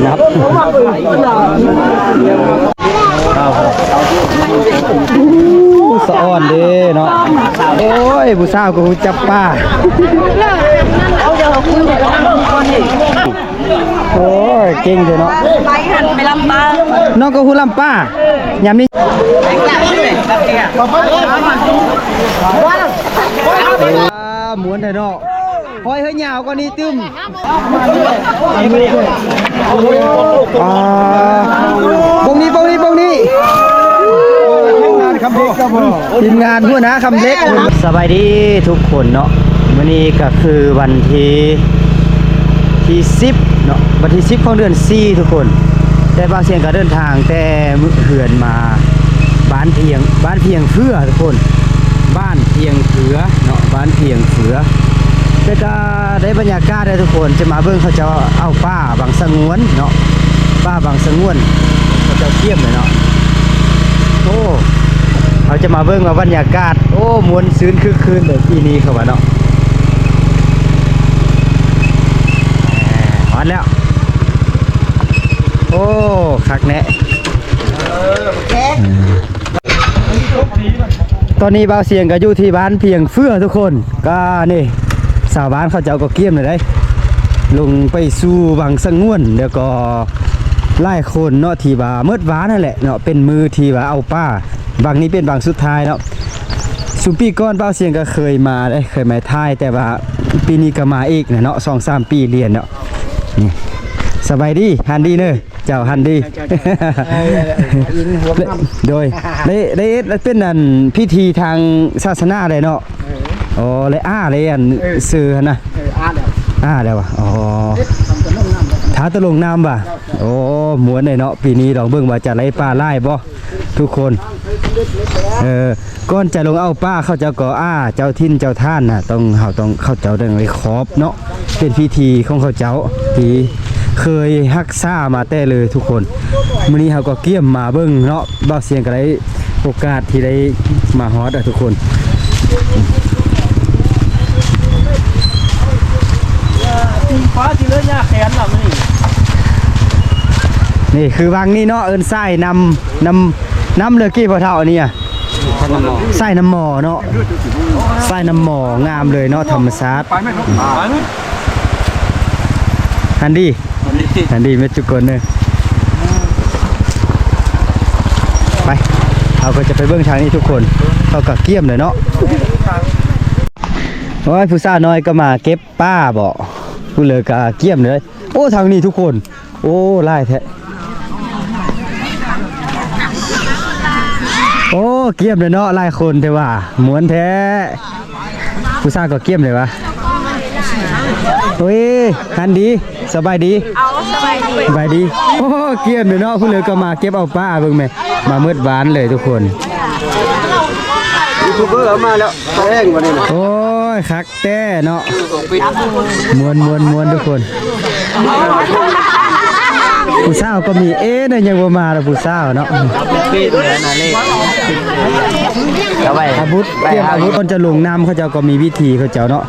ນັບ ສະອອນເດ້ເນາະ. ໂອ້ຍ ຜູ້ສາວກໍຮູ້ຈັບປາ. ໂອ້ຍ ເກັ່ງເດ້ເນາະ. ໄປຫັ້ນ ໄປລຳປາ. ນ້ອງກໍຮູ້ລຳປາ ຍາມນີ້. ອ່າ ມ່ວນແທ້ເນາະ. ຫ້ອຍ ເຮີຍ ຍາວກວ່ານີ້ຕື່ມ. ອ່າ ເບິ່ງນີ້ ເບິ່ງນີ້ ເບິ່ງນີ້ ທີມງານຄຳເຫຼັກ ທີມງານຫົວໜ້າຄຳເຫຼັກ. ສະບາຍດີທຸກຄົນເນາະ. ມື້ນີ້ກໍຄືວັນທີ ທີສິບເນາະ ວັນທີສິບຂອງເດືອນສີ່ທຸກຄົນ. ແຕ່ບ່າວຊຽງກໍເດີນທາງແຕ່ເຮືອນມາບ້ານພຽງ ບ້ານພຽງເຟືອທຸກຄົນ ບ້ານພຽງເຟືອເນາະ ບ້ານພຽງເຟືອ. ແຕ່ກໍໄດ້ບັນຍາກາດເດ້ທຸກຄົນ ຈະມາເບິ່ງເຂົາເຈົ້າເອົາປ່າບັງສະຫງວນເນາະ ປ່າບັງສະຫງວນ ເຂົາເຈົ້າກຽມເລີຍເນາະ. ໂອ້ ເຮົາຈະມາເບິ່ງວ່າບັນຍາກາດ ໂອ້ ມ່ວນຊື່ນຄຶກຄື້ນເລີຍປີນີ້ເຂົາວ່າເນາະ. ຮອດແລ້ວ. ໂອ້ ຄັກແນ່. ຕອນນີ້ບ່າວຊຽງກໍຢູ່ທີ່ບ້ານພຽງເຟືອທຸກຄົນ. ກໍນີ້ ຊາວບ້ານເຂົາເຈົ້າກໍກຽມແລ້ວເດ້ ລົງໄປສູ່ວັງສະຫງວນ ແລ້ວກໍຫຼາຍຄົນເນາະ ທີ່ວ່າເໝິດວານຫັ້ນແຫຼະເນາະ ເປັນມື້ທີ່ວ່າເອົາປ່າ. ວັງນີ້ເປັນວັງສຸດທ້າຍເນາະ. ຊຸມປີກ່ອນບ່າວຊຽງກໍເຄີຍມາເດ້ ເຄີຍມາຖ່າຍ ແຕ່ວ່າປີນີ້ກໍມາອີກນະເນາະ ສອງສາມປີລຽນເນາະ. ນີ້ ສະບາຍດີ ຫັນດີເນີ ເຈົ້າຫັນດີ. ໂດຍ ໄດ້ ໄດ້ເຮັດເປັນອັນພິທີທາງສາສະໜາໄດ້ເນາະ. ອໍ ແລະ ອາ ແລະ ອັນ ເອີ ຊື່ຫັ້ນນະ ເອີ ອາ ແລ້ວ ອາ ແລ້ວຫວາ. ອໍ ເຮັດທຳຕະຫຼົງນ້ຳ ທາຕະຫຼົງນ້ຳຫວາ. ໂອ້ ມ່ວນເດ້ເນາະ. ປີນີ້ລອງເບິ່ງວ່າຈະໄດ້ປາຫຼາຍບໍ່ທຸກຄົນ. ເອີ ກ່ອນຈະລົງເອົາປາ ເຂົາເຈົ້າກໍ ອາ ເຈົ້າຖິ່ນເຈົ້າຖານນະ ຕ້ອງ ເຮົາຕ້ອງ ເຂົາເຈົ້າຕ້ອງໄດ້ຂອບເນາະ. ເປັນພິທີຂອງເຂົາເຈົ້າທີ່ເຄີຍຮັກສາມາແຕ່ເລີຍທຸກຄົນ. ມື້ນີ້ເຮົາກໍກຽມມາເບິ່ງເນາະ ບ່າວຊຽງກໍໄດ້ໂອກາດທີ່ໄດ້ມາຮອດເດີທຸກຄົນ. ນີ້ຄືວັງນີ້ເນາະ ເອີ້ນສາຍນ້ຳ ນ້ຳ ນ້ຳເລີກີ່ພໍ່ເຖົ້າອັນນີ້ອະ. ສາຍນ້ຳໝໍເນາະ ສາຍນ້ຳໝໍງາມເລີຍເນາະ ທຳມະຊາດ. ຫັ້ນດີ ຫັ້ນດີເໝິດທຸກຄົນເດີ. ໄປ ເຮົາກໍຈະໄປເບິ່ງທາງນີ້ທຸກຄົນ. ເຂົາກໍກຽມເລີຍເນາະ. ໂອ້ຍ ຜູ້ສາວນ້ອຍກໍມາເກັບປາບໍ ຜູ້ເລີກະກຽມເລີຍ. ໂອ້ ທາງນີ້ທຸກຄົນ. ໂອ້ ຫຼາຍແທ້. ໂອ້ ກຽມເລີຍເນາະ ຫຼາຍຄົນແທ້ຫວາ ມ່ວນແທ້. ຜູ້ສາວກໍກຽມເລີຍຫວາ. ໂອ້ຍ ຫັ້ນດີ ສະບາຍດີ. ເອົາ ສະບາຍດີ ສະບາຍດີ. ໂອ້ ກຽມເລີຍເນາະ ຜູ້ເລີກະມາເກັບເອົາປາ ເບິ່ງແມະ ມາເໝິດວານເລີຍທຸກຄົນ. ຢູທູບເບີເອົາມາແລ້ວ ແພງກວ່ານີ້ນະ. ໂອ້ຍ ຄັກ ແຕ່ເນາະ ມ່ວນໆໆ ທຸກຄົນ. ຜູ້ສາວກໍມີ ເອ ຍັງບໍ່ມາລະ ຜູ້ສາວເນາະ. ອາວຸດ ກຽມອາວຸດ ກ່ອນຈະລົງນ້ຳ ເຂົາເຈົ້າກໍມີວິທີເຂົາເຈົ້າເນາະ.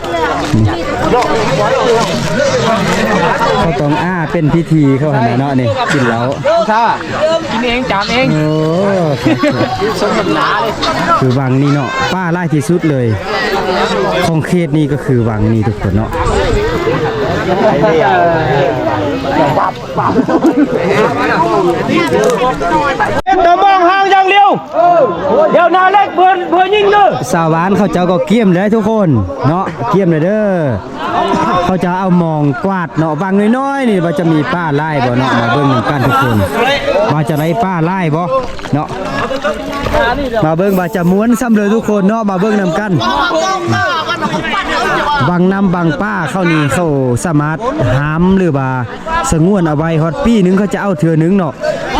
ເຂົາຕ້ອງ ອາ ເປັນພິທີເຂົາຫັ້ນນະເນາະ. ນີ້ກິນເຫຼົ້າ ກິນເອງ ຈາມເອງ. ໂອ້ ສົມນ້ຳໜາເລີຍ. ຄືວັງນີ້ເນາະ ປາຫຼາຍທີ່ສຸດເລີຍ ຂອງເຂດນີ້ກໍຄືວັງນີ້ທຸກຄົນເນາະ. ເປັນແຕ່ມອງຫ່າງຢ່າງດຽວ ດຽວໜ້າເລັກເພິ່ນ ເພິ່ນຍິງເດີ. ຊາວບ້ານເຂົາເຈົ້າກໍກຽມເດີທຸກຄົນເນາະ ກຽມເດີ. ເຂົາຈະເອົາມອງກວາດເນາະ ວັງນ້ອຍໆນີ້ວ່າຈະມີປາຫຼາຍບໍ່ເນາະ. ມາເບິ່ງນຳກັນທຸກຄົນ ວ່າຈະໄດ້ປາຫຼາຍບໍ່ເນາະ. ມາເບິ່ງວ່າຈະມ່ວນສ່ຳໃດທຸກຄົນເນາະ ມາເບິ່ງນຳກັນ. ບັງນ້ຳບັງປາເຂົານີ້ ເຂົາສາມາດຫ້າມ ຫຼືວ່າສະຫງວນເອົາໄວ້ຮອດປີໜຶ່ງ ເຂົາຈະເອົາເທື່ອໜຶ່ງເນາະ.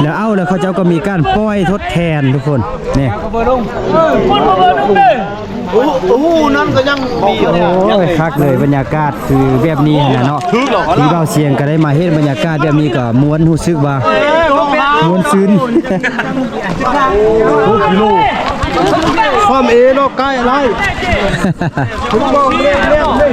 ແລ້ວເອົາແລ້ວເຂົາເຈົ້າກໍມີການປ່ອຍທົດແທນທຸກຄົນ. ນີ້ ໂອ້ໂຫ ນັ້ນກໍຍັງມີຢູ່. ໂອ້ຍ ຄັກເລີຍ ບັນຍາກາດຄືແບບນີ້ຫັ້ນນະເນາະ. ທີ່ບ່າວຊຽງກໍໄດ້ມາເຫັນບັນຍາກາດແບບນີ້ກໍມ່ວນ ຮູ້ສຶກວ່າມ່ວນຊື່ນ. ຫົກກິໂລ ຄວາມເອເນາະ ໃກ້ໄລ່ ເພິ່ນບອກເລີຍ ເລີຍ ເລີຍ.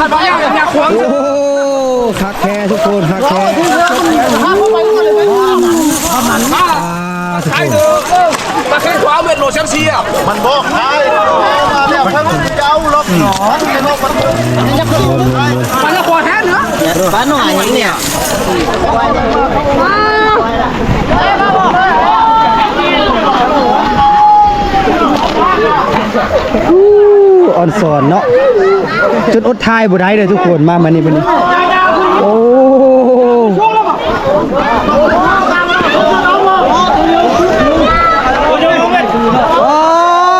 ໂອ້ ຄັກແທ້ທຸກຄົນ ຄັກແທ້ ອ່າ ທຸກຄົນ ຕາເຂັນຂວາເວັດໂຫຼດແຊມຊີອະ ມັນບອກໄດ້ ມາແລ້ວ ເຈົ້າລັອກໜອ ມັນບໍ່ແຮງເນາະ ປານ້ອຍຫຍັງນີ້ ອອນຊອນເນາະ ຈົນອົດຖ່າຍບໍ່ໄດ້ເດີທຸກຄົນ ມາ ມານີ້ ມານີ້ ໂອ້ ອໍ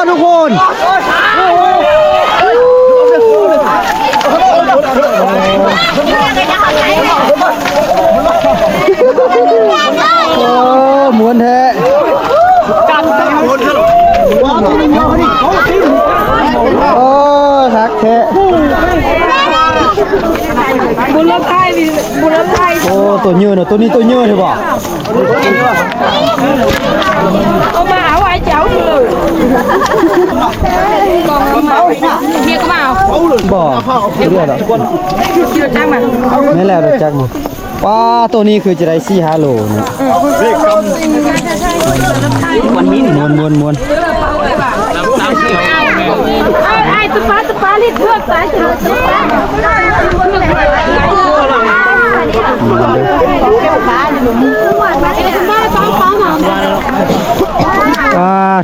ທຸກຄົນ ໂອ້ ມ່ວນແທ້ ໂອ້ ຄັກແທ້ ບຸນລະໄພ ບຸນລະໄພ ໂອ້ ໂຕເຍີເນາະ ໂຕນີ້ໂຕເຍີແທ້ບໍ່? ເອົາມາເອົາ ອ້າຍເຈົ້າເລີຍ ເມຍກໍມາເອົາ ບໍ່ ເລື່ອຍດອກ ຂີ່ລົດຈັກມາ ແມ່ນແລ້ວ ລົດຈັກມາ ປ້າ ໂຕນີ້ຄືຈະໄດ້ສີ່ຫ້າໂລເນາະ ມ່ວນໆໆ ອ້າຍ ຕະປາ ຕະປາ ລີດເຮືອກ ຕາຍ ຕາຍ ຕາຍ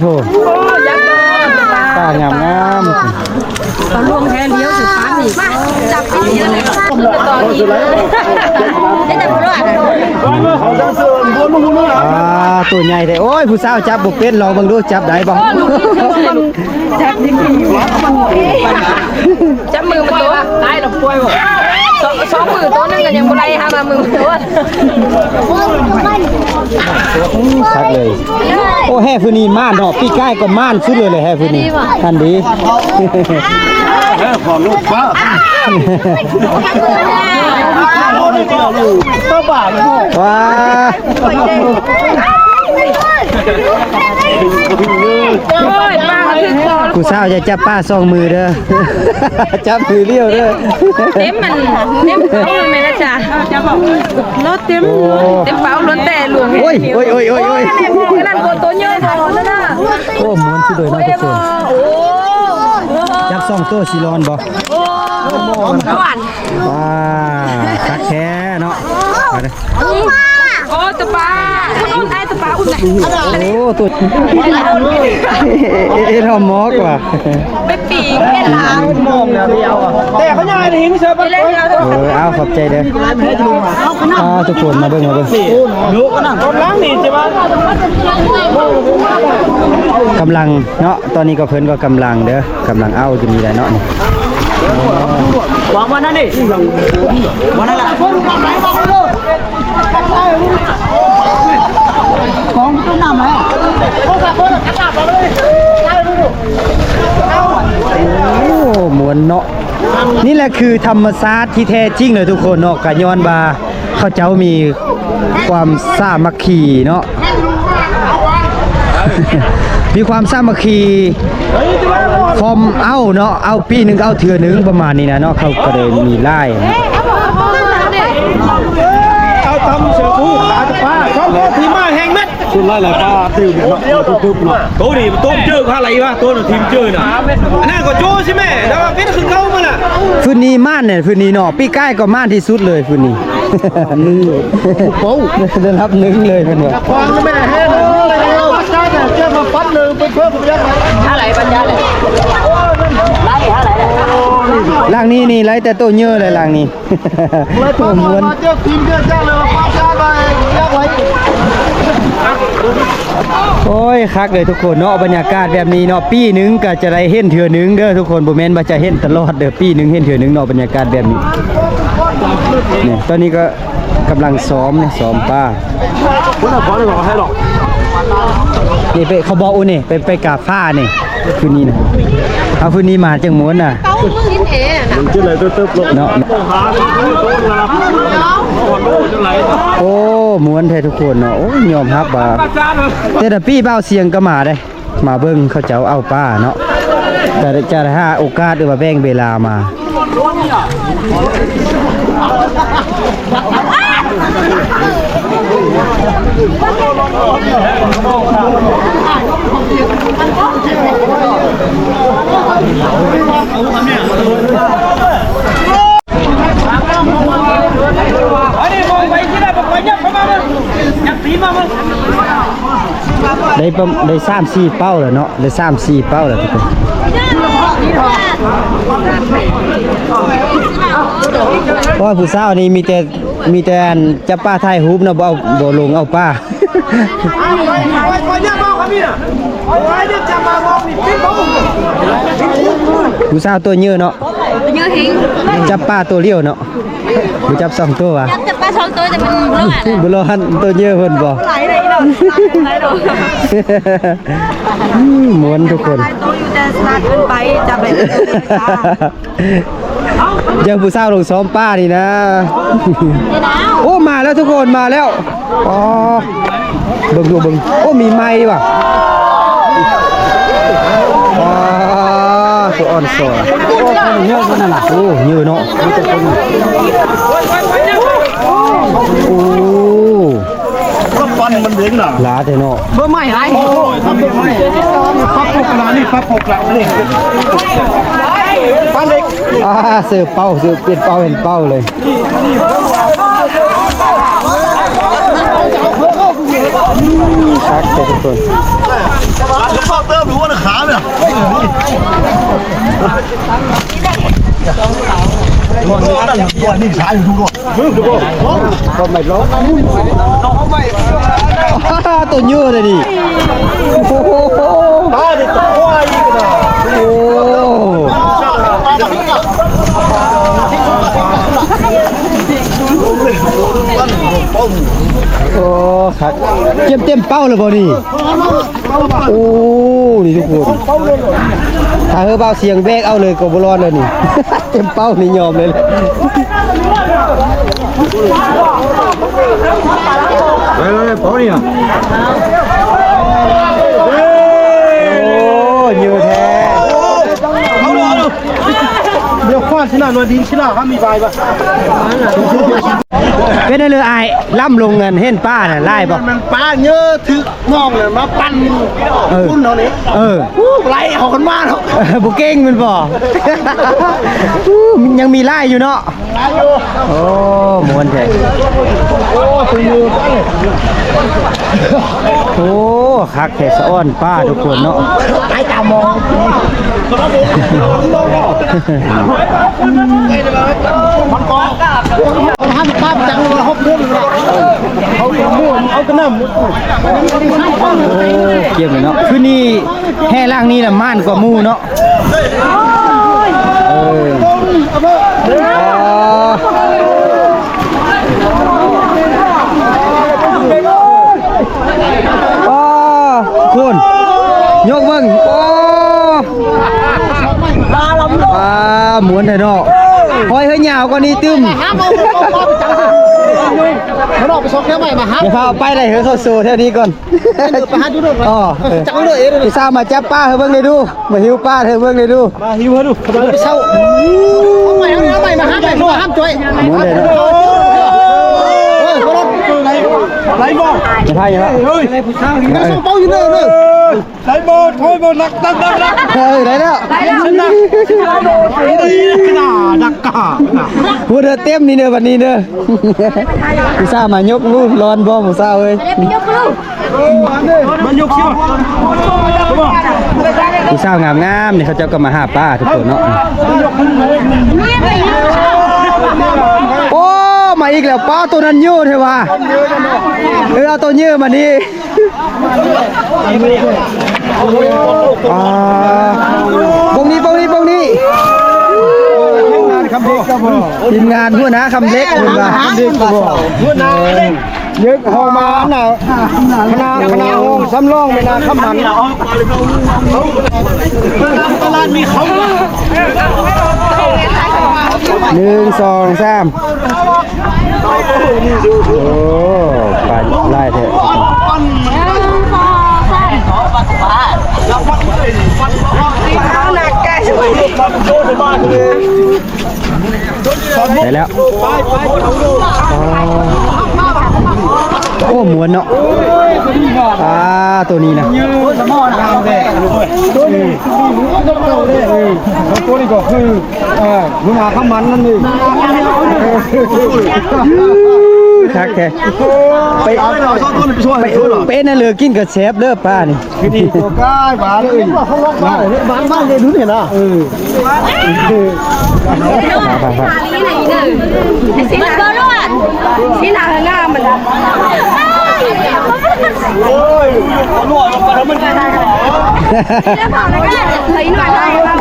ໂທ້ ຕາງາມໆ ປາຫຼວງແທ້ ລ້ຽວໃສ່ປານີ້ ຈັບ ເຮັດຫຍັງ ເຮັດຫຍັງບໍ່ຮູ້ ອ່າ ໂຕໃຫຍ່ແທ້. ໂອ້ຍ ຜູ້ສາວຈັບບໍ່ເປັນ ລອງເບິ່ງດູ ຈັບໄດ້ບໍ່? ຈັບມືມັນໂຕ ຕາຍແລ້ວປ່ວຍບໍ່? ສອງ ສອງມືໂຕໜຶ່ງກໍຍັງບໍ່ໄດ້ຫາວ່າມືໂຕ. ຄັກເລີຍ. ໂອ້ ແຮ່ຜູ້ນີ້ມ່ານເນາະ ປີກາຍກໍມ່ານສຸດເລີຍແຫຼະ ແຮ່ຜູ້ນີ້ ອັນດີ. ວ້າ ຜູ້ສາວຢ່າຈັບປາສອງມືເດີ ຈັບມືດຽວເດີ. ເຕັມມັນ ເຕັມເປົາແມ່ນລະຈ້າ ລອດເຕັມ ໂອ້ ເຕັມເປົາ ລ້ວນແຕ່ຫຼວງ. ໂອ້ຍ ໂອ້ຍ ໂອ້ຍ ໂອ້ຍ ໂອ້ຍ ນັ້ນໂຕໃຫຍ່ເທົ່ານັ້ນນະ. ໂອ້ ມ່ວນສຸດເລີຍເນາະທຸກຄົນ. ໂອ້ ຈັບສອງໂຕຊິລອນບໍ່? ໂອ້ ມ່ວນ ວ້າ ຄັກແທ້ເນາະ. ໂອ້ ຕະປາ ໂອ້ ຕະປາ ໂອ້ ໂຕ ເອ ເອ ເຮົາໝອກວ່າ ໄປປີກແມ່ນລາວ ມອງແລ້ວດຽວ ແຕ່ເຂົາຍັງໃຫ້ຫີນເຊີ ເອີ ເອົາ ຂອບໃຈເດີ. ອ່າ ທຸກຄົນມາເບິ່ງ ມາເບິ່ງ ກຳລັງນີ້ຊິວ່າ ກຳລັງເນາະ ຕອນນີ້ກໍເພິ່ນກໍກຳລັງເດີ ກຳລັງເອົາຢູ່ນີ້ແຫຼະເນາະ ນີ້ ວາງວັນນັ້ນນີ້ ວັນນັ້ນລະ ຂອງຕົ້ນນ້ຳແລ້ວ ໂອ້ ມ່ວນເນາະ. ນີ້ແຫຼະຄືທຳມະຊາດທີ່ແທ້ຈິງເນາະທຸກຄົນເນາະ ກະຍ້ອນວ່າເຂົາເຈົ້າມີຄວາມສາມັກຄີເນາະ ມີຄວາມສາມັກຄີ ຄວາມເອົາເນາະ ເອົາປີໜຶ່ງເອົາເທື່ອໜຶ່ງປະມານນີ້ນະເນາະ ເຂົາກໍເລີຍມີຫຼາຍ. ເອົາຕຳເສືອຜູ້ຂາຈະປາ ສອງໂຕທີ່ມາແຮງແມັດ ສ່ວນຫຼາຍຫຼາຍປາຕື່ມເນາະ ຕຶບໆເນາະ ໂຕນີ້ມັນຕົ້ມເຈີກຫາໄຫຼວະ ໂຕນັ້ນທີມເຈີນະ ອັນນັ້ນກໍໂຈຊິແມ່ ແຕ່ວ່າເປັນຄືເກົ່າໝົດລະ. ຟືນນີ້ມ່ານແນ່ ຟືນນີ້ເນາະ ປີກາຍກໍມ່ານທີ່ສຸດເລີຍຟືນນີ້ ໂອ້ ລະດັບໜຶ່ງເລີຍເພິ່ນວ່າ ຄວາມແມ່ແຮງເລີຍ ປາຊາດເຈົ້າມາປັດເລີຍ ໄປເພີ່ມໄປຍັງ ຫາໄຫຼບັນຍາເລີຍ ໄລ່ຫາໄຫຼ ຫຼັງນີ້ນີ້ໄລ່ແຕ່ໂຕເຍີແຫຼະ ຫຼັງນີ້ ໂອ້ ມ່ວນ ໂອ້ຍ ຄັກເລີຍທຸກຄົນເນາະ ບັນຍາກາດແບບນີ້ເນາະ ປີໜຶ່ງກໍຈະໄດ້ເຫັນເທື່ອໜຶ່ງເດີທຸກຄົນ ບໍ່ແມ່ນວ່າຈະເຫັນຕະຫຼອດເດີ ປີໜຶ່ງເຫັນເທື່ອໜຶ່ງເນາະ ບັນຍາກາດແບບນີ້. ນີ້ ຕອນນີ້ກໍກຳລັງຊ້ອມນະ ຊ້ອມປາ ນີ້ໄປ ເຂົາບອກໂອນີ້ ໄປ ໄປກາຟ້ານີ້ ຄືນີ້ນະ ເອົາຄືນີ້ມາຈັ່ງມ່ວນນະ ເອົາມື້ນີ້ເອນະ ມັນຈະໄຫຼເຕີບໆເນາະ ໂອ້ ມ່ວນແທ້ທຸກຄົນເນາະ ໂອ້ຍ ຍອມຮັບວ່າ ແຕ່ລະປີບ່າວຊຽງກໍມາເດ້ ມາເບິ່ງເຂົາເຈົ້າເອົາປາເນາະ ຈະ ຈະໄດ້ຫາໂອກາດ ຫຼືວ່າແບ່ງເວລາມາ. ໄດ້ປະ ໄດ້ສາມສີ່ເປົ້າແລ້ວເນາະ ໄດ້ສາມສີ່ເປົ້າແລ້ວທຸກຄົນ. ໂອ້ຍ ຜູ້ສາວນີ້ມີແຕ່ ມີແຕ່ອັນຈັບປາຖ່າຍຮູບເນາະ ບໍ່ເອົາ ບໍ່ລົງເອົາປາ. ຜູ້ສາວໂຕເຍີເນາະ ເຍີແຮງ ຈັບປາໂຕລຽວເນາະ ບໍ່ຈັບສອງໂຕຫວາ? ຈັບ ຈັບປາສອງໂຕແຕ່ມັນບໍ່ລອດ ບໍ່ລອດ ໂຕເຍີເພິ່ນບໍ່ ຫຼາຍເລີຍເນາະ ຫຼາຍໂຕ ອືມ ມ່ວນທຸກຄົນ ຫຼາຍໂຕຢູ່ແຕ່ສະຫຼາດເກີນໄປ ຈັບໄດ້ແຕ່ໂຕເລັກ. ຢ່າງຜູ້ສາວລົງຊ້ອມປານີ້ນະ. ໂອ້ ມາແລ້ວທຸກຄົນ ມາແລ້ວ. ອໍ ເບິ່ງດູ ເບິ່ງ ໂອ້ ມີໄມ້ຫວາ. ອໍ ໂຕອ່ອນຊອນ. ໂອ້ ເຍີເນາະ. ໂອ້ ໂອ້ ກໍປັ່ນມັນເດ້ງນະ ຫຼາແທ້ເນາະ. ເບິ່ງໃໝ່ຫຼາຍ ໂອ້ຍ ປັບປົກລະນີ້ ປັບປົກລະນີ້ ປັນເຫຼັກ. ອ່າ ເສີບເປົ້າ ເສີບເປັນເປົ້າເຫັນເປົ້າເລີຍ. ຄັກແທ້ທຸກຄົນ. ເຕີມຢູ່ວ່າຂາເນຍ. ໂອ້ ໂຕເຍີະເລີຍນີ້. ໂອ້ໂຫ ໂອ້ ໂອ້ ຄັກ. ເກັບເຕັມເປົ້າແລ້ວບໍ່ນີ້? ໂອ້ ນີ້ທຸກຄົນ ຖ້າເຮີບ່າວສຽງແບກເອົາເລີຍກໍບໍ່ລອດແລ້ວນີ້. ເຕັມເປົ້ານີ້ຍອມເລີຍ. ໄປເລີຍ ເປົານີ້ນະ. ໂອ້ ເຍີະແທ້. ດຽວຄວານຊິນະ ໜ່ວຍດິນຊິນະ ເຮົາມີບາຍບໍ່? ເປັນໄດເລີອ້າຍ ລ້ຳລົງເງິນ ເຫັນປານະ ຫຼາຍບໍ່? ມັນປາເຍີະ ຖືກນ້ອງນະມາປັ່ນ ເອີ ປຸ້ນເຮົານີ້. ເອີ ອູ້ ໄລ່ເອົາກັນມາເນາະ. ເອີ ບໍ່ເກັ່ງແມ່ນບໍ່? ອູ້ ຍັງມີຫຼາຍຢູ່ເນາະ. ໂອ້ ມ່ວນແທ້. ໂອ້ ໂອ້ ຄັກແທ້ ສະອອນປາທຸກຄົນເນາະ. ຕາຍຕາມອງ ມັນກໍ ມັນຫັນຕາມຈັງວ່າເຮົາເພິ່ນວ່າ ເຮົາເອົາກະນຳ. ໂອ້ ກຽມເລີຍເນາະ. ຄືນີ້ແຫ່ຫຼັງນີ້ລະມ່ວນກວ່າໝູ່ເນາະ. ເອີ ອໍ ໂອ້ ຄຸນ ຍົກເບິ່ງ. ໂອ້ ປາ ມ່ວນແທ້ເນາະ. ຫ້ອຍ ເຮີຍ ຍາວກວ່ານີ້ຕື່ມ. ຢ່າພາໄປໄດ້ ເຮີຍ ເຂົາໂຊແຖວນີ້ກ່ອນ. ໄປຫາຢູ່ເດີ ອໍ ເອີ ຈັບເດີ ອຸດສ່າມາຈັບປາໃຫ້ເບິ່ງໄດ້ດູ ມາຫິວປາໃຫ້ເບິ່ງໄດ້ດູ ມາຫິວໃຫ້ດູ ໄປເຊົ່າ ເອົາໃໝ່ ເອົາໃໝ່ ມາຫາໃໝ່ ມາຫາຈ້ອຍ ໝູນເດ້ເນາະ. ເອີ ບໍ່ລອດ ໄຫຼບໍ່ ໄຫຼບໍ່ ຢ່າພາ ຢ່າພາ ເອີ ເອົາເປົາຢູ່ເດີ ເດີ ໄຫຼບໍ່ ຖອຍບໍ່ ໜັກ ໜັກ ໜັກ ໜັກ ເອີ ໄດ້ແລ້ວ ໄດ້ແລ້ວ ໜັກ ໜັກ ໜັກ ໜັກ ໜັກ ໜັກ ຜູ້ເດີເຕັມນີ້ເດີ ບັດນີ້ເດີ. ຜູ້ສາວມາຍົກລູກ ຮ້ອນບໍ່ຜູ້ສາວເອີຍ? ມາຍົກຊິ ຜູ້ສາວງາມໆ ນີ້ ເຂົາເຈົ້າກໍມາຫາປາທຸກຄົນເນາະ. ໂອ້ ມາອີກແລ້ວ ປາໂຕນັ້ນເຍີະແທ້ວ່າ. ເອີ ເອົາໂຕເຍີະມານີ້. ອ່າ ປົງນີ້ ປົງນີ້ ປົງນີ້ ທີມງານຄຳເຫຼັກ ທີມງານຫົວໜ້າຄຳເຫຼັກ ເພິ່ນວ່າ ຫົວໜ້າເຫຼັກ ເລີກເຮົາມາອັນນ່າ ຄະນະ ຄະນະສຳລອງແມ່ນນາງຄຳໝັນ. ຕະຫຼາດມີເຂົ້າ ໜຶ່ງ ສອງ ສາມ. ໂອ້ ປາຫຼາຍແທ້. ໄດ້ແລ້ວ. ໂອ້ ມ່ວນເນາະ. ອ່າ ໂຕນີ້ນະ ໂຕນີ້ ໂຕນີ້ກໍຄື ເອີ ຫົວໜ້າຄຳໝັນນັ້ນເອງ. ຄັກແທ້ ເປັນ ເປັນອັນເລີກິນກໍແຊບເດີປານີ້. ຄືນີ້ຕົວກາຍບາເລີຍ ບ້ານ ບ້ານເດດຸນເຫັນນະ. ເອີ ມັນບໍ່ລອດ ຊິໜ້າງາມມັນນະ. ໂອ້ຍ ເຮົາໜ້ອຍລະ ເຮົາໜ້ອຍລະ.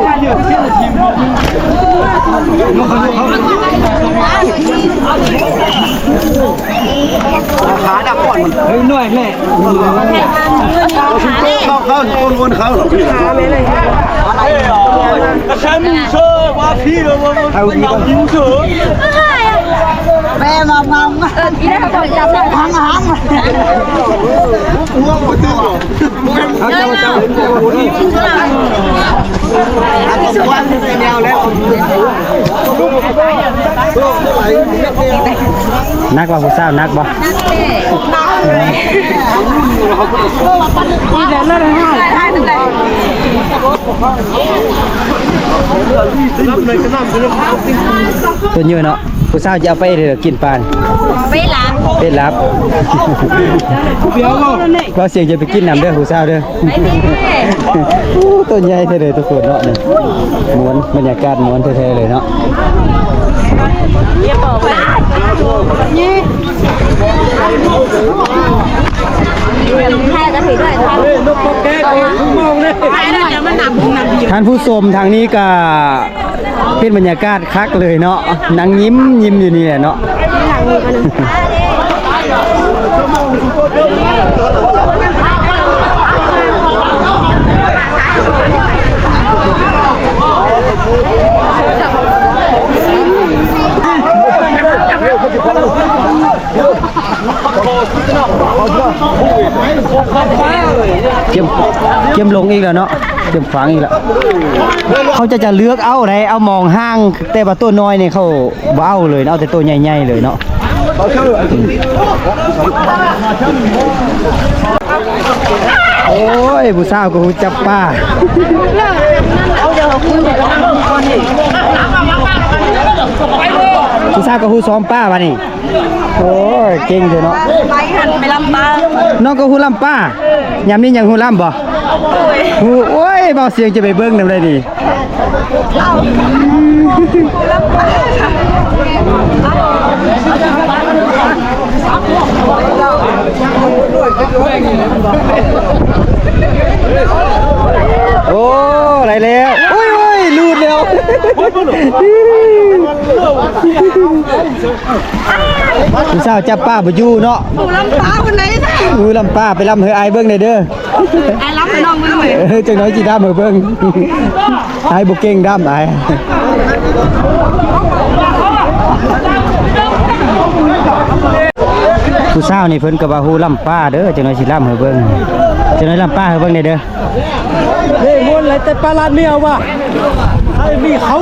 ຂາດັກກ່ອນມັນ ເຮີຍ ໜ້ອຍແຫຼະ. ເຂົາ ເຂົາ ຄົນວົນເຂົາ ກະແຊໝູເຊີວ່າພີລະວ່າ ເອົາ ແປມາ ມາ ມາ ຫັງ ຫັງ ຫົວບໍ່ຕື່ນ. ເອົາ ເຈົ້າ ເຈົ້າ ເຈົ້າ ໜັກບໍ່ ຜູ້ສາວ ໜັກບໍ່? ຕົວເຍີະເນາະ. ຜູ້ສາວຈະເອົາໄປເດີ ກິນປານ ເປັດລາບ ເປັດລາບ. ເວົ້າສຽງຈະໄປກິນນຳເດີ ຜູ້ສາວເດີ. ໂອ້ ຕົວໃຫຍ່ແທ້ເລີຍທຸກຄົນເນາະ ນີ້ມ່ວນ ບັນຍາກາດມ່ວນແທ້ໆເລີຍເນາະ. ທ່ານຜູ້ຊົມ ທາງນີ້ກະເປັນບັນຍາກາດຄັກເລີຍເນາະ ນັ່ງຍິ້ມຍິ້ມຢູ່ນີ້ແຫຼະເນາະ. ເຈັມ ເຈັມລົງອີກແລ້ວເນາະ ເຈັມຂວາງອີກແລ້ວ. ເຂົາຈະ ຈະເລືອກເອົາໃດ ເອົາມອງຫ່າງ ແຕ່ວ່າໂຕນ້ອຍນີ້ເຂົາບໍ່ເອົາເລີຍ ເອົາແຕ່ໂຕໃຫຍ່ໆເລີຍເນາະ. ໂອ້ຍ ຜູ້ສາວກະຮູ້ຈັບປາ ຜູ້ສາວກະຮູ້ຊ້ອມປາບາດນີ້. ໂອ້ຍ ເກັ່ງເດີເນາະ ໄປຫັ້ນໄປລຳປາ ນ້ອງກະຮູ້ລຳປາ ຍາມນີ້ຍັງຮູ້ລຳບໍ່? ໂອ້ຍ ຮູ້ ໂອ້ຍ ເບົາສຽງຈະໄປເບິ່ງນຳໃດນີ້. ໂອ້ ໄດ້ແລ້ວ ໂອ້ຍ ໂອ້ຍ ຫຼຸດແລ້ວ. ຜູ້ສາວຈັບປາບໍ່ຢູ່ເນາະ ຫູລຳປາເພິ່ນໄດ້ ຫູລຳປາ ໄປລຳໃຫ້ອ້າຍເບິ່ງແດ່ເດີ ອ້າຍລຳໃຫ້ນ້ອງເບິ່ງເລີຍ ເອີ ຈັກໜ້ອຍຊິດຳໃຫ້ເບິ່ງ ອ້າຍບໍ່ເກັ່ງດຳອ້າຍ. ຜູ້ສາວນີ້ເພິ່ນກະວ່າຮູ້ລຳປາເດີ ຈັກໜ້ອຍຊິລຳໃຫ້ເບິ່ງ ຈັກໜ້ອຍລຳປາໃຫ້ເບິ່ງແດ່ເດີ. ເດ້ ມ່ວນຫຼາຍແຕ່ປາລາດເມຍວ່າ ໃຫ້ມີເຂົາ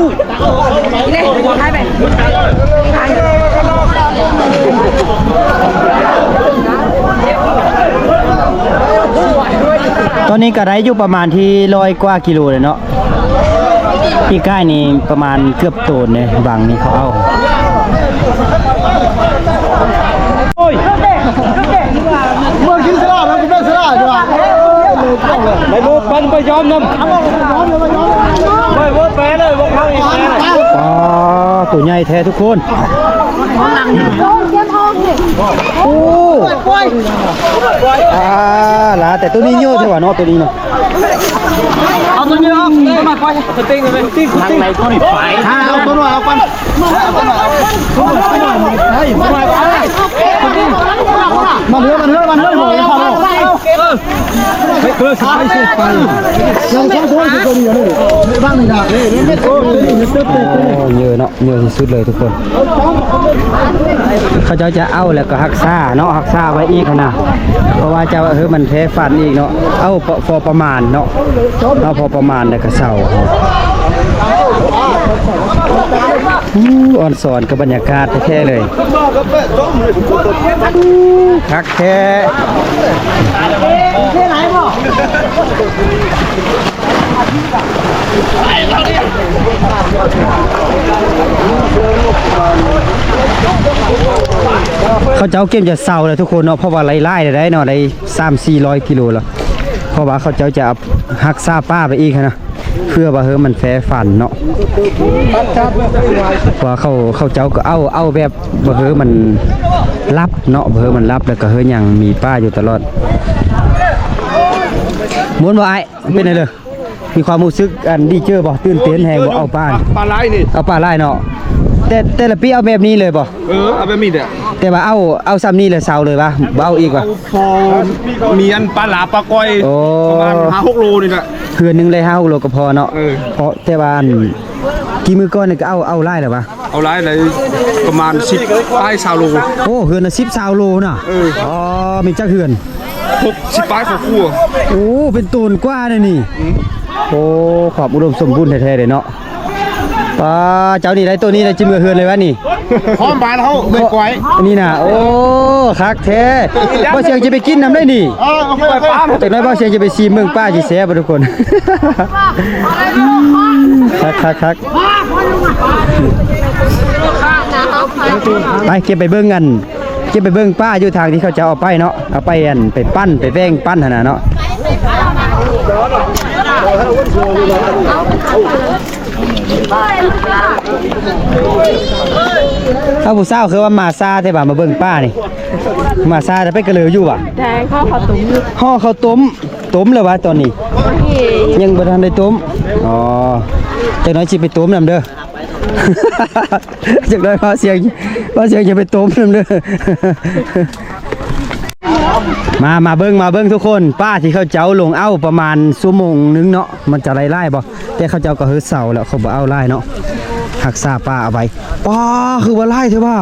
ຕອນນີ້ກະໄດ້ຢູ່ປະມານທີ່ຮ້ອຍກວ່າກິໂລແລ້ວເນາະ ປີກາຍນີ້ປະມານເກືອບໂຕນເດ້ ບາງນີ້ເຂົາເອົາ ໂອ້ຍ ເມືອງກິນສະຫຼາດ ເມືອງກິນສະຫຼາດດີກວ່າ ໄປໂບກປັນ ໄປຍອມນຳ ໄປໂບກແປເລີຍ ໂບກເຮົາອີກແປເລີຍ. ອໍ ໂຕໃຫຍ່ແທ້ທຸກຄົນ ໂອ້ ອາ ຫຼາ ແຕ່ໂຕນີ້ໂຍດແທ້ຫວາເນາະ ໂຕນີ້ເນາະ. ເອົາໂຕນີ້ອອກ ໂຕນ້ອຍປ່ອຍ ສະຕິງເລີຍ ຕິງ ຕິງ ທາງໃນໂຕນີ້ໄປ ເອົາໂຕນ້ອຍອອກກ່ອນ ມາເຮືອ ມາເຮືອ ມາເຮືອ ມາເຮືອ ເອີ ເອີ ຊິໄປ ຊິໄປ ຍັງສອງໂຕ ໂຕນີ້ ນີ້ ບ້ານນີ້ນະ ໂອ້ ເຍີະເນາະ ເຍີະທີ່ສຸດເລີຍທຸກຄົນ. ເຂົາເຈົ້າຈະເອົາແລ້ວກະຮັກສາເນາະ ຮັກສາໄວ້ອີກຫັ້ນນະ ເພາະວ່າຈະວ່າ ເອີ ມັນແພຟັນອີກເນາະ ເອົາພໍປະມານເນາະ ເອົາພໍປະມານແລ້ວກະເຊົາ. ອູ້ ອອນສອນກັບບັນຍາກາດແທ້ໆເລີຍ ອູ້ ຄັກແທ້. ເຂົາເຈົ້າເກັບຈະເຊົາແລ້ວທຸກຄົນເນາະ ເພາະວ່າໄດ້ຫຼາຍແລ້ວໄດ໋ເນາະ ໄດ້ສາມສີ່ຮ້ອຍກິໂລແລ້ວ ເພາະວ່າເຂົາເຈົ້າຈະຮັກສາປາໄປອີກຫັ້ນນະ ເພື່ອວ່າເຮີມັນແຟຟັນເນາະ ເພາະວ່າເຂົາ ເຂົາເຈົ້າກະເອົາ ເອົາແບບວ່າເຮີມັນຫຼັບເນາະ ເຮີມັນຫຼັບ ແລ້ວກະເຮີຍັງມີປາຢູ່ຕະຫຼອດ. ມ່ວນບໍ່ອ້າຍ? ເປັນໃດເລີຍ? ມີຄວາມຮູ້ສຶກອັນດີເຈີບໍ່? ຕື່ນເຕັ້ນແຮງບໍ່? ເອົາປາ ປາຫຼາຍນີ້ ເອົາປາຫຼາຍເນາະ. ແຕ່ ແຕ່ລະປີເອົາແບບນີ້ເລີຍບໍ່? ເອີ ເອົາແບບນີ້ແຫຼະ. ແຕ່ວ່າເອົາ ເອົາຊ່ຳນີ້ແລ້ວເຊົາເລີຍຫວາ? ບໍ່ເອົາອີກຫວາ? ເອົາພໍມີອັນປາຫຼາປາກ້ອຍ ໂອ້ ປະມານຫ້າຫົກໂລນີ້ແຫຼະ. ເຮືອນໜຶ່ງໄດ້ຫ້າຫົກໂລກະພໍເນາະ. ເອີ ເພາະແຕ່ວ່າອັນກີ້ມື້ກ່ອນນີ້ກະເອົາ ເອົາຫຼາຍແລ້ວຫວາ? ເອົາຫຼາຍ ໄດ້ປະມານສິບປາຍຊາວໂລ. ໂອ້ ເຮືອນລະສິບຊາວໂລນະ. ເອີ ອໍ ມີຈັກເຮືອນ? ຫົກສິບປາຍຄອບຄົວ. ໂອ້ ເປັນໂຕນກວ່າເດນີ້. ອືມ ໂອ້ ຄວາມອຸດົມສົມບູນແທ້ໆເດເນາະ. ປ້າ ເຈົ້ານີ້ໄດ້ໂຕນີ້ໄດ້ຈິເມືອເຮືອນເລີຍຫວານີ້? ພ້ອມບານເຮົາແມ່ນກ້ອຍ ອັນນີ້ນະ. ໂອ້ ຄັກແທ້. ບ່າວສຽງຈະໄປກິນນຳໄດ໋ນີ້. ເອີ ເອົາໄປປານ ຈັກໜ້ອຍບ່າວສຽງຈະໄປຊີມເບິ່ງປາຊິແຊບບໍ່ທຸກຄົນ. ຄັກໆໆ. ໄປເກັບໄປເບິ່ງອັນ ເກັບໄປເບິ່ງປາຢູ່ທາງທີ່ເຂົາເຈົ້າເອົາໄປເນາະ ເອົາໄປອັນ ໄປປັ້ນ ໄປແຫວ່ງປັ້ນຫັ້ນນະເນາະ. ເອົາ ຜູ້ສາວຄືວ່າມາຊ້າແທ້ບາດ ມາເບິ່ງປ້ານີ້ ມາຊ້າແທ້ ໄປກະເລີຢູ່ຫວາ? ແທ້ ຫໍ່ເຂົ້າຕົ້ມຢູ່ ຫໍ່ເຂົ້າຕົ້ມ. ຕົ້ມແລ້ວຫວາຕອນນີ້? ໂອເຄ ຍັງບໍ່ທັນໄດ້ຕົ້ມ. ອໍ ຈັກໜ້ອຍຊິໄປຕົ້ມນຳເດີ. ຈັກໜ້ອຍບ່າວຊຽງ ບ່າວຊຽງຈະໄປຕົ້ມນຳເດີ. ມາ ມາເບິ່ງ ມາເບິ່ງທຸກຄົນ ປ້າທີ່ເຂົາເຈົ້າລົງເອົາປະມານຊົ່ວໂມງໜຶ່ງເນາະ ມັນຈະໄດ້ຫຼາຍບໍ່? ແຕ່ເຂົາເຈົ້າກໍເຮີເຊົາແລ້ວ ເຂົາບໍ່ເອົາຫຼາຍເນາະ ຮັກສາປ້າເອົາໄວ້. ປ້າ ຄືວ່າຫຼາຍແທ້ຫວາ?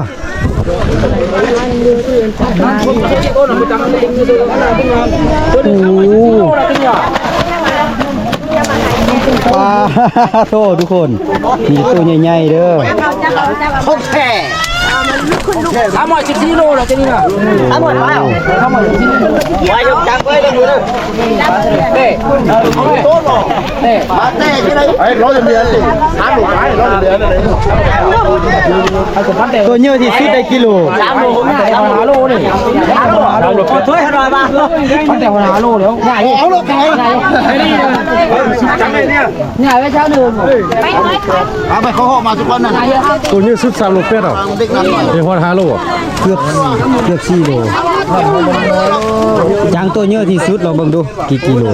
ໂອ້ ປ້າໂທ້ ທຸກຄົນ ມີແຕ່ໂຕໃຫຍ່ໆເດີ ຂອງແທ້. ສາມຮ້ອຍສິບສີ່ໂລແລ້ວ ຕົວນີ້ນະ ສາມຮ້ອຍປາຍ ສາມຮ້ອຍສິບສີ່ໂລ ໄວ້ຢູ່ຈັບໄວ້ເດີ. ໂຕໃຫຍ່ທີ່ສຸດໄດ້ກິໂລ? ສາມໂລ ສາມໂລຫ້າໂລນີ້ ສາມໂລ ໂອ້ຍ ຫ້າໂລ ມັນແຕ່ຫ້າໂລແລ້ວ ໃຫຍ່ ເອົາໂລດໄປ ໃຫຍ່ໄວ້ເຈົ້າໜຶ່ງ ເອົາໄປ ເຂົາເອົາມາທຸກວັນນັ້ນ ໂຕໃຫຍ່ສຸດສາມໂລແປດ ເອົາ ເດັກນ້ອຍ ໄດ້ຮອດຫ້າໂລ ເກືອບ ເກືອບສີ່ໂລ. ຈາງໂຕໃຫຍ່ທີ່ສຸດ ລອງເບິ່ງດູ ກີ່ກິໂລ? ໂ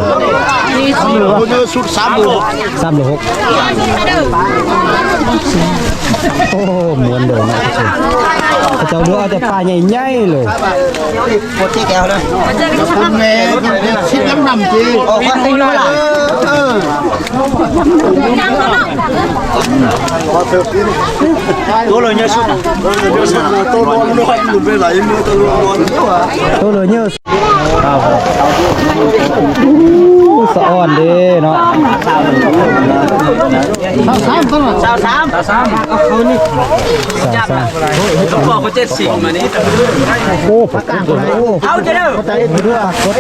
ຕໃຫຍ່ສຸດສາມໂລ ສາມໂລຫົກ. ໂອ້ ມ່ວນເດີເນາະ ເຂົາເຈົ້າເລືອກເອົາແຕ່ປາໃຫຍ່ໆເລີຍ. ໂປເຈກແອວເລີຍ ແມ່ຊິດນ້ຳນ້ຳຈີ ອອກມາຕິໂລລະ ເອີ ໂຕເລີຍໃຫຍ່ສຸດ ໂຕເລີຍໃຫຍ່ສຸດ ໂຕລວມນອນ ໄປໄຫຼເມືອໂຕລວມນອນ ໂຕເລີຍໃຫຍ່ ສະອອນເດ້ເນາະ ຊາວສາມ ຊາວສາມ ຊາວສາມ ຊາວສາມ ໂອ້ ປາກກົດ ເອົາເດີ້ ປາກກົດ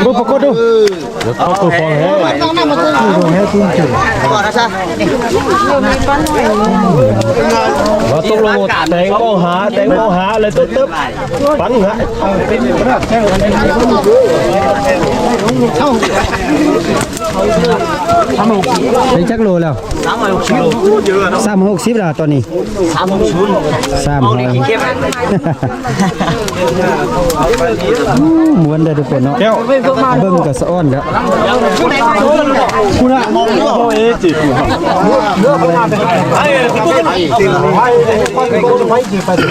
ເບິ່ງປາກກົດດູ. ເອົາໂຕຟອງແທ້ ວ່າຕົກລົງແຕງມອງຫາ ແຕງມອງຫາ ແລ້ວຕຶບໆ ປັນຫາ ໄດ້ຈັກໂລແລ້ວ? ສາມຮ້ອຍຫົກສິບໂລ ສາມຮ້ອຍຫົກສິບແລ້ວຕອນນີ້ ສາມຫົກສູນ ສາມຮ້ອຍ ໂອ້ ມ່ວນເດີທຸກຄົນເນາະ ເບິ່ງກໍສະອອນແລ້ວ ພຸ້ນນະ ໂອ້ ເອຈິ ໃສ ໃສ ປະຕູ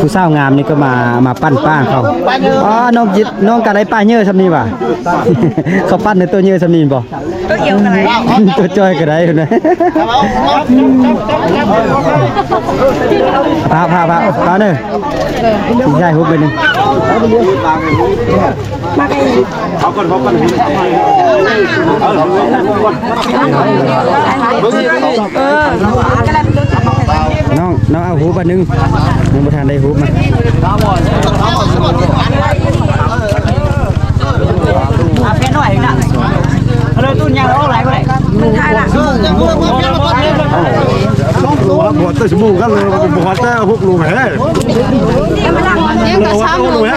ຜູ້ສາວງາມນີ້ກໍມາ ມາປັ້ນປ້າເຂົາ ອໍ ນ້ອງຈິດ ນ້ອງກະໄດ້ປ້າເຍີສ່ຳນີ້ຫວາ? ເຂົາປັ້ນໃນໂຕເຍີສ່ຳນີ້ບໍ່? ໂຕດຽວກໍໄດ້ ໂຕຈ້ອຍກໍໄດ້ພຸ້ນນະ ພາ ພາ ພາ ພາເດີ ຊິຖ່າຍຮູບໄປໜຶ່ງ ມາໄກ ເອົາກ່ອນ ເອົາກ່ອນ ເອີ ນ້ອງ ນ້ອງເອົາຮູບອັນໜຶ່ງ ຍັງບໍ່ທັນໄດ້ຮູບມາ ເອົາເພນໜ້ອຍນະ ເອົາເລີຍ ຕູ້ຍາງອອກຫຼາຍບໍ່ໄດ້ ສອງໂຕ ບໍ່ຮອດແຕ່ຊົ່ວໂມງກັນເລີຍ ບໍ່ຮອດແຕ່ຫົກໂລແທ້ ຍັງກະຊາມໂລແທ້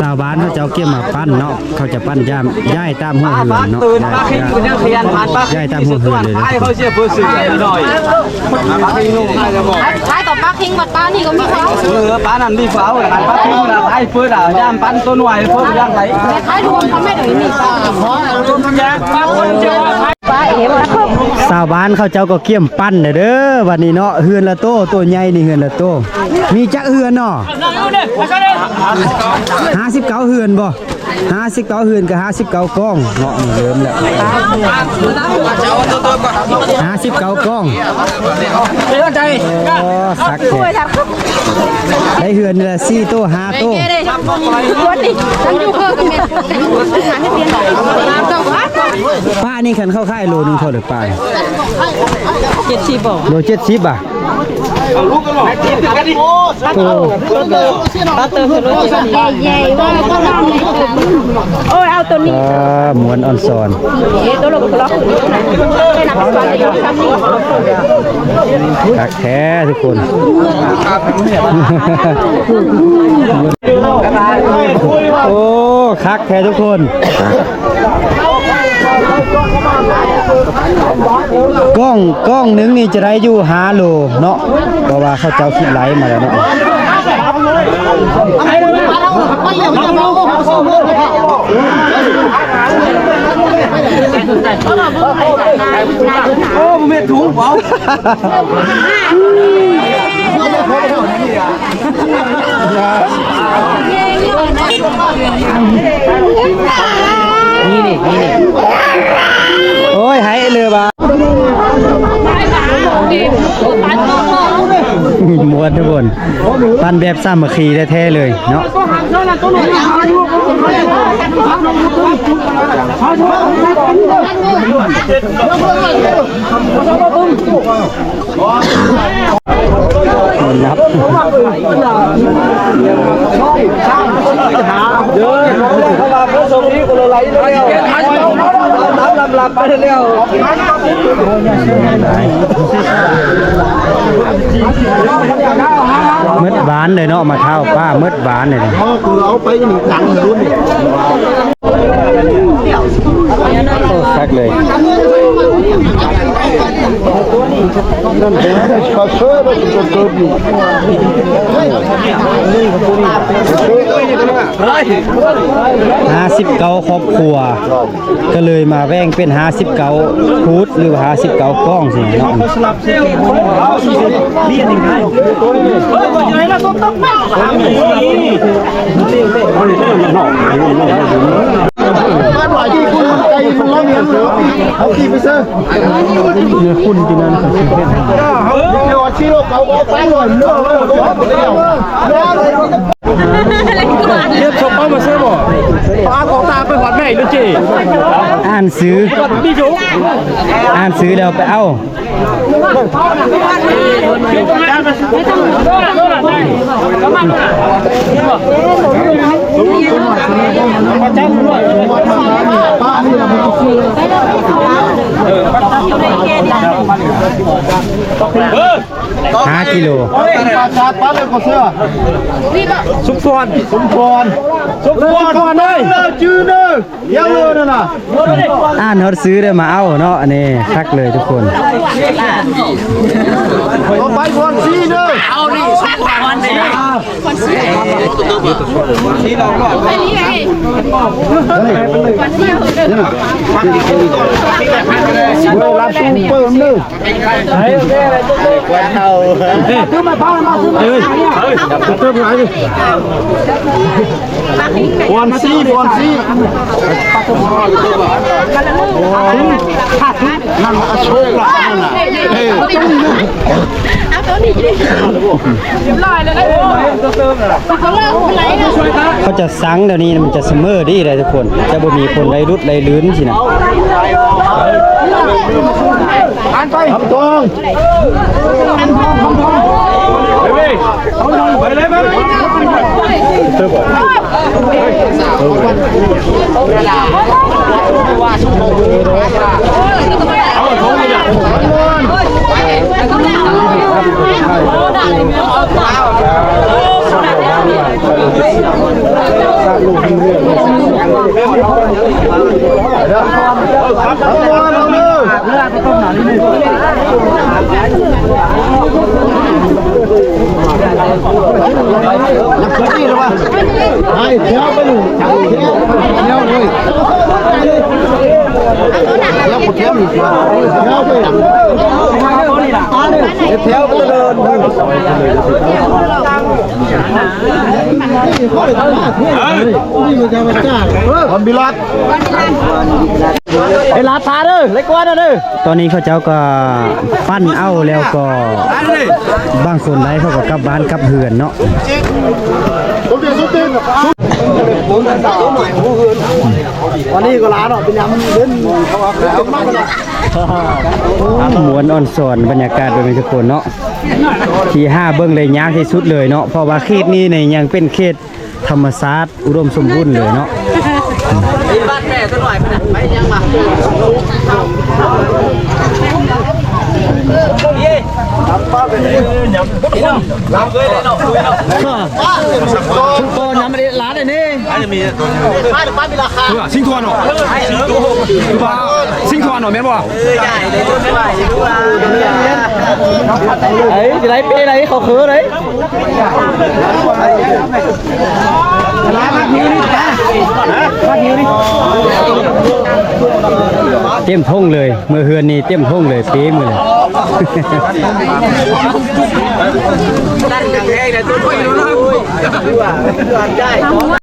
ຊາວບ້ານເຂົາເຈົ້າກຽມມາປັ້ນເນາະ ເຂົາຈະປັ້ນຢາມ ຍ້າຍຕາມຫົວເຮືອນເນາະ ຍ້າຍ ຍ້າຍຕາມຫົວເຮືອນເລີຍເນາະ ຂາຍຕໍ່ປາກທິງ ວັດປານີ້ກໍມີເຂົາ ເອີ ປານັ້ນມີເຂົາ ປາກທິງນະ ຂາຍເປີດອະ ຢ້ານປັນຕົວນ້ອຍເພິ່ນຢ່າງໃດ ຂາຍລວມເຂົາແມ່ນນີ້ ຊາວບ້ານເຂົາເຈົ້າກໍກຽມປັ້ນແລ້ວເດີ ບັດນີ້ເນາະ ເຮືອນລະໂຕ ໂຕໃຫຍ່ນີ້ເຮືອນລະໂຕ ມີຈັກເຮືອນເນາະ? ຫ້າສິບເກົ້າເຮືອນບໍ່? ຫ້າສິບເກົ້າເຮືອນກັບຫ້າສິບເກົ້າກ້ອງເນາະ ເລີ່ມແລ້ວ ຫ້າສິບເກົ້າກ້ອງ ໂອ້ ຄັກແທ້ ໄດ້ເຮືອນລະສີ່ໂຕຫ້າໂຕ. ປານີ້ຄັນເຂົາຂາຍໂລໜຶ່ງເທົ່າໃດປາ? ເຈັດສິບບໍ່? ໂລເຈັດສິບບາດ. ໂອ້ ປາເຕີມໂລເຈັດສິບ. ໂອ້ຍ ເອົາໂຕນີ້ ອ່າ ມ່ວນອອນຊອນ. ເອີ ໂຕໂລກະລອກ ຄັກແທ້ທຸກຄົນ. ໂອ້ ຄັກແທ້ທຸກຄົນ. ກ້ອງ ກ້ອງໜຶ່ງນີ້ຈະໄດ້ຢູ່ຫ້າໂລເນາະ ເພາະວ່າເຂົາເຈົ້າຄິດໄລ່ມາແລ້ວເນາະ. ໂອ້ ບໍ່ແມ່ນຖົງເວົ້າ. ນີ້ນີ້ ນີ້ນີ້ ໂອ້ຍ ໃຫ້ເລີຍວ່າ ມ່ວນທຸກຄົນ ປັ່ນແບບສາມັກຄີແທ້ໆເລີຍເນາະ. ໝົດບ້ານເລີຍເນາະ ມາເຖົ້າປ້າ ໝົດບ້ານເລີຍ. ເອົາໄປນີ້ ຕັງລຸ້ນ ໂອ້ ຄັກເລີຍ. ຫ້າສິບເກົ້າຄອບຄົວ ກໍເລີຍມາແບ່ງເປັນຫ້າສິບເກົ້າພູດ ຫຼືວ່າຫ້າສິບເກົ້າກ້ອງຊີ້ເນາະ. ອ່ານຊື່ ອ່ານຊື່ແລ້ວໄປເອົາ. ຫ້າກິໂລ. ສົມພອນ ສົມພອນ ສົມພອນເດີ ຈື່ເດີ. ຍັງເລີຍນັ້ນນະ ອ່ານຮອດຊື່ໄດ້ມາເອົາເນາະ. ອັນນີ້ຄັກເລີຍທຸກຄົນ. ຕໍ່ໄປພອນຊີເດີ ເອົານີ້ ພອນຊີ ເດີ ລາບຊູເປີເດີ. ເອີຍ ເອີຍ ເຕີມຫຼາຍ ບອນຊີ ບອນຊີ ນັ່ງອະໂຊກລະນັ້ນນະ. ເອີຍ ເຂົາຈະສັງແນວນີ້ ມັນຈະສະເໝີດີເດ້ທຸກຄົນ ຈະບໍ່ມີຄົນໄລ່ຫຼຸດໄລ່ລື່ນຊີ້ນະ. ຄຳຕອງ ເອີ ເວລາພາເດີ ໄລກວນເດີ. ຕອນນີ້ເຂົາເຈົ້າກໍປັ້ນເອົາແລ້ວກໍ ບາງຄົນໄດ້ເຂົາກໍກັບບ້ານກັບເຮືອນເນາະ. ອັນນີ້ກໍຫຼານເນາະ ເປັນຫຍັງເປັນ ມ່ວນອອນຊອນບັນຍາກາດເບິ່ງທຸກຄົນເນາະ ທີ່ຫາເບິ່ງໄດ້ຍາກທີ່ສຸດເລີຍເນາະ ເພາະວ່າເຂດນີ້ນີ້ຍັງເປັນເຂດ ທຳມະຊາດອຸດົມສົມບູນເລີຍເນາະ. ຊິງທວນເນາະ ຊິງທວນເນາະ ແມ່ນບໍ່? ເອີ ຊິໄດ້ເປ້ໄດ້ ເຂົາເຄີໄດ້. ເຕັມຖົງເລີຍ ເມືອເຮືອນນີ້ເຕັມຖົງເລີຍ ເປມື້ນີ້. ດັນກັນແຮງເລີຍ ໂອ້ຍ.